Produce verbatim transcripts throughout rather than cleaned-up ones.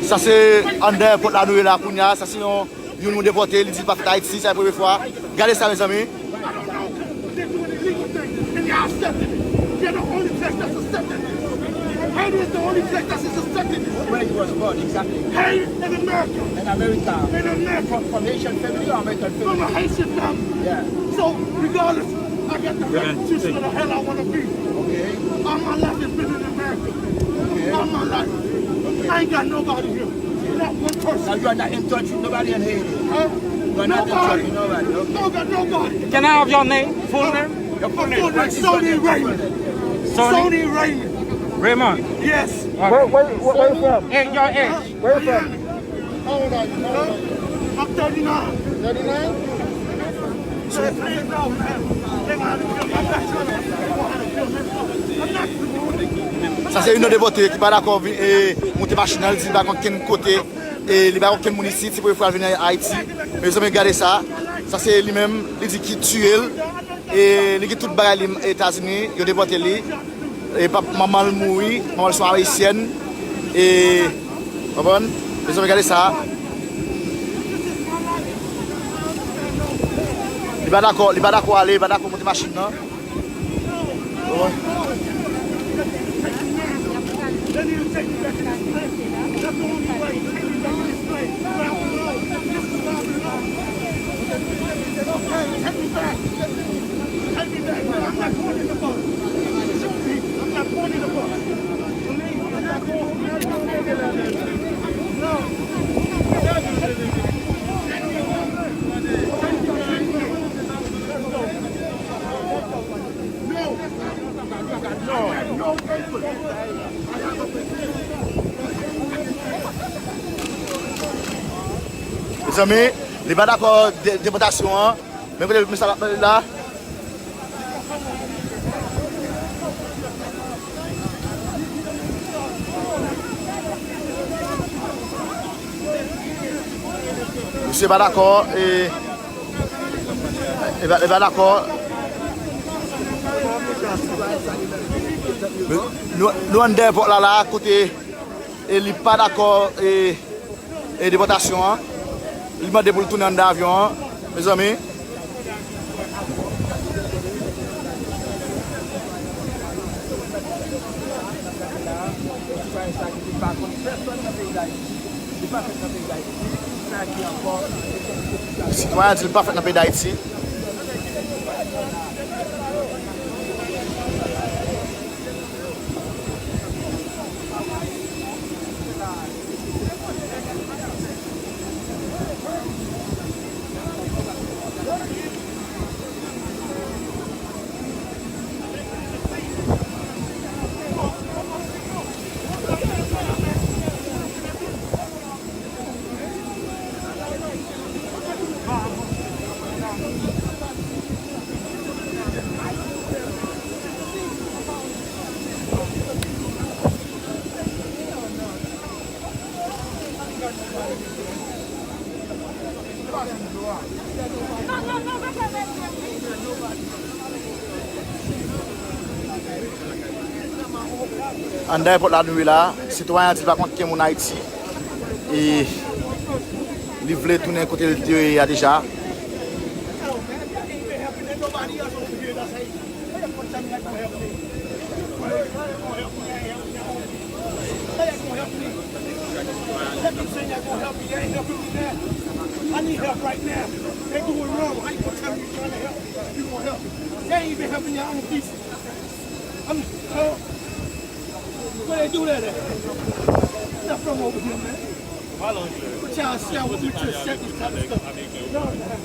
Sa se anndan èpòt la nou ye la kounye a. Sa se yon, youn nou depòte, li di l pa fèt Ayiti, sa se premye fwa. Gade sa, mezanmi. They doing illegal things and they accepting it. They're the only place that's accepting it. Haiti is the only place that's accepting it. Where you was born, exactly? Haiti in America. In America. In America. From, from Haitian family or American family? From a Haitian family. Yeah. So, regardless, I got the right to choose where the hell I want to be. Okay. All my life has been in America. Okay. All my life. Okay. I ain't got nobody here. Not one person. Now you are not in touch with nobody in Haiti? Huh? You are not in touch with nobody, okay. Don't got nobody. Can I have your name? Full name? Your full name. Sony Raymond. Sony? Sony Raymond. Raymond? Yes. Okay. Where, where, where, where you from? And your age? Where you from? How old are you? How old are you? I'm thirty-nine. Thirty-nine? Sa se youn nan depòte ki pa dakò vin, e, monte machin nan, li di li pa konn kenn kote, e, li pa konn kenn moun isit, se premye fwa l vin Ayiti. Mezanmi, gade sa. Sa se li menm, li di ki tiye l, e, li gen tout bagay li Etazini, yo depòte li. E pap, manman l mouri, manman l se yon ayisyèn. E, konprann? Mezanmi, gade sa. Li pa dakò, li pa dakò ale, li pa dakò monte machin nan. Konprann? Take me back. Take me back, man. I'm not going in the boat. Shoot me. I'm not going in the boat. Believe me, I'm not going in the boat. No. No. No. No paper. Mezanmi, li pa dakò de-, depòtasyon an. Men kote misye ap pale la. Misye pa dakò, e, e pa, e pa dakò. Nou, nou anndan èpòt la, la, kote, e, li pa dakò, e, e depòtasyon an. Li mande pou l tounen anndan avyon an, mezanmi. Sitwayen an di l pa fèt nan peyi Dayiti. Anndan èpòt la nou ye la, sitwayen an di l pa konn kenn moun Ayiti. E li vle tounen kote l te ye a deja. How y'all gonna help me? Let me say y'all gonna help me. Y'all ain't helping me now. I need help right now. They doing wrong. How you gonna tell me you trying to help? You gonna help me? Y'all ain't even helping your own people. I'm, uh, where they do that at? Not from over here, man. What y'all see? I want me to set this type of stuff. No, man.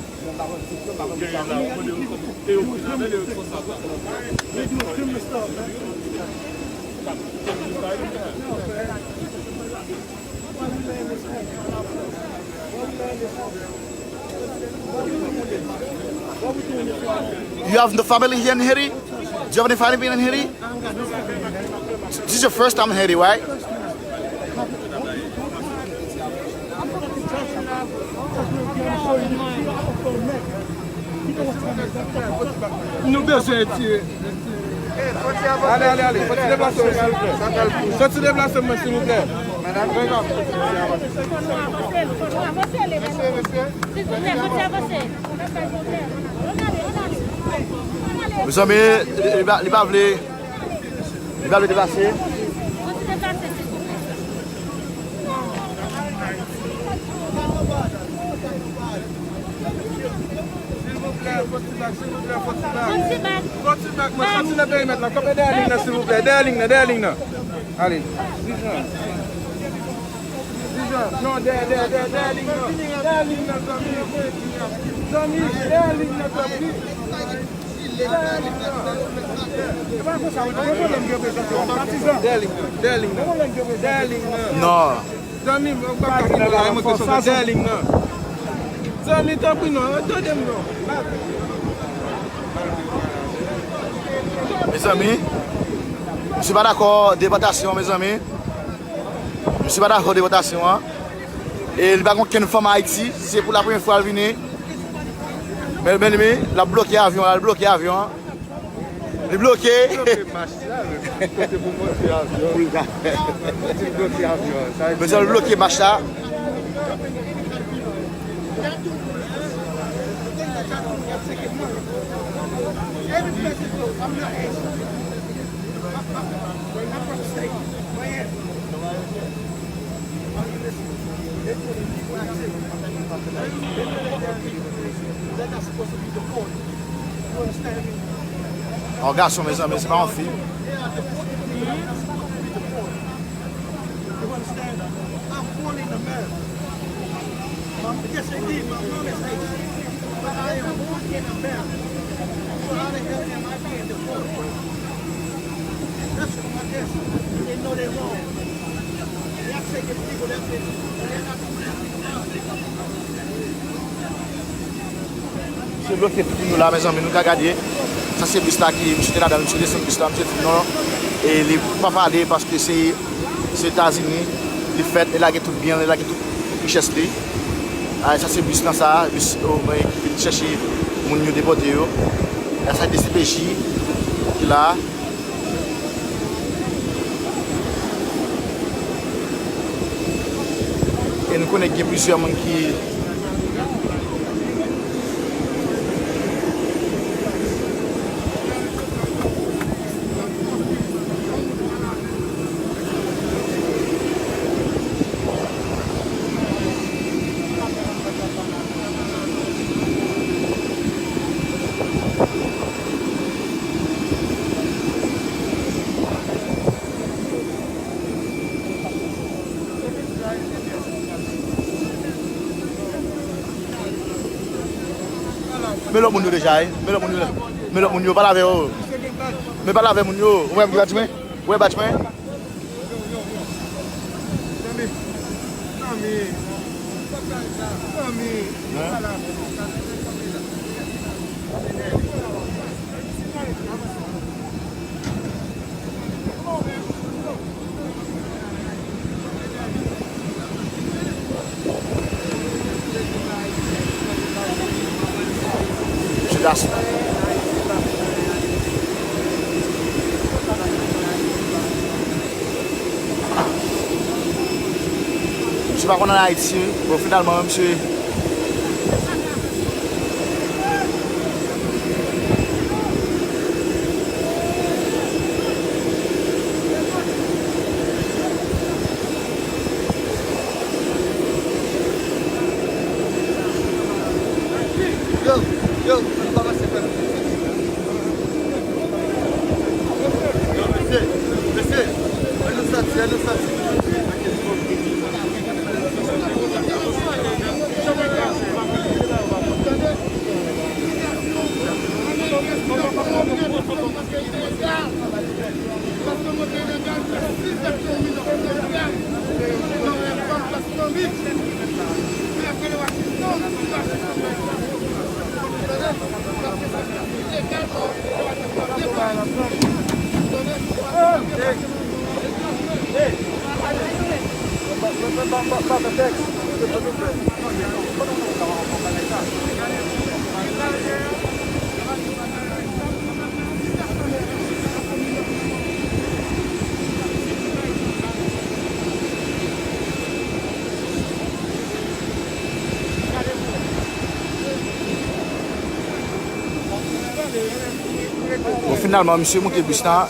You have no family here in Haiti? Do you have any family in Haiti? This is your first time in Haiti, right? Nou bezwen retire. Ale, ale, ale. Soti deplase mwen, silvouplè. Soti deplase mwen, silvouplè. Mezanmi, li, li pa, li pa vle, li pa vle deplase. Silvouplè, fò ti bak, silvouplè, fò ti bak. Fò ti bak. Fò ti bak, mwen soti nan perimèt la. Kanpe dèyè liy nan, silvouplè. Dèyè liy nan, dèyè liy nan. Ale. Dijan. Dijan. Non, dèyè, dèyè, dèyè, dèyè liy nan. Dèyè liy nan, zanmi. Zanmi, dèyè liy nan, tanpri. Dèyè liy nan. E pa konsa, ou gen pwoblèm de prezans, patizan. Dèyè liy nan, dèyè liy nan. Dèyè liy nan. Non. Zanmi m, ou pa ka kite la, mwen ke sot dèyè liy nan. Zanmi, tanpri non, tande m non. Mezanmi, misye pa dakò depòtasyon, mezanmi. Misye pa dakò depòtasyon an. E li pa gen okenn fanm Ayiti, se pou la premyè fwa l vini. Men, men, men, l ap bloke avyon an, l ap bloke avyon an. Li bloke. Bloke mach la, men kote pou monte avyon. Pou l ka. Li bloke avyon. Sa vle di mezanmi, l bloke mach la. Yon gason, mezanmi, se pa yon fi. Misye bloke tout moun yo la, mezanmi, nou ka gade. Sa se bis la ki misye te ladan l, misye desann bis la, misye di non, e li pa pale paske se, se Etazini li fèt, li lage tout byen l, li lage tout richès li. A, sa se bis lan sa, bis, o, mwen ki vin chèche moun yo depòte yo. A, sa D C P J ki la. E nou konnen gen plizyè moun ki Men lòt moun yo deja, wi. Men lòt moun yo, men lòt moun yo, pale avè yo. Men pale avè moun yo. Ou wè m ki pa di mwen? Ou wè badj mwen? Misye gason. Misye pa konn ann Ayiti, bon, finalman, misye. Yo, yo, ann pa pase frè m. Yo, mesye, mesye, ann nou soti, ann nou soti. Finalman, misye moute bis la.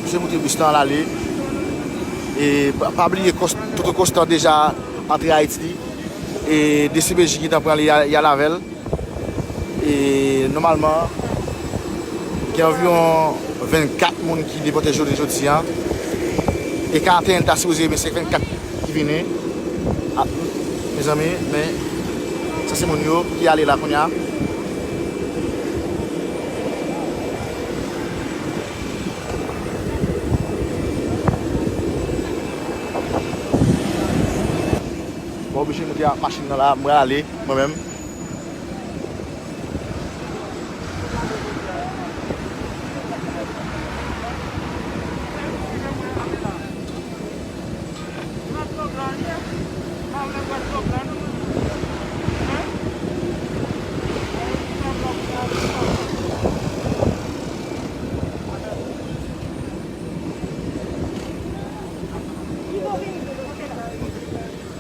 Misye moute bis la, l ale. E pa, pa bliye Kòs-, Toto Konstan deja antre Ayiti. E D C P J gentan pran li, y a, y al avè l. E nòmalman, gen anviwon vennkat moun ki depòte jounen jodi a. E karanteyen ta sipoze, men se vennkat ki vini. A, mezanmi, men sa se moun yo ki ale la kounye a. Mwen oblije moute ak machin nan la, mwen ale, mwen menm.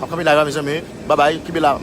M ap kanpe la, mezanmi. Babay, kenbe la.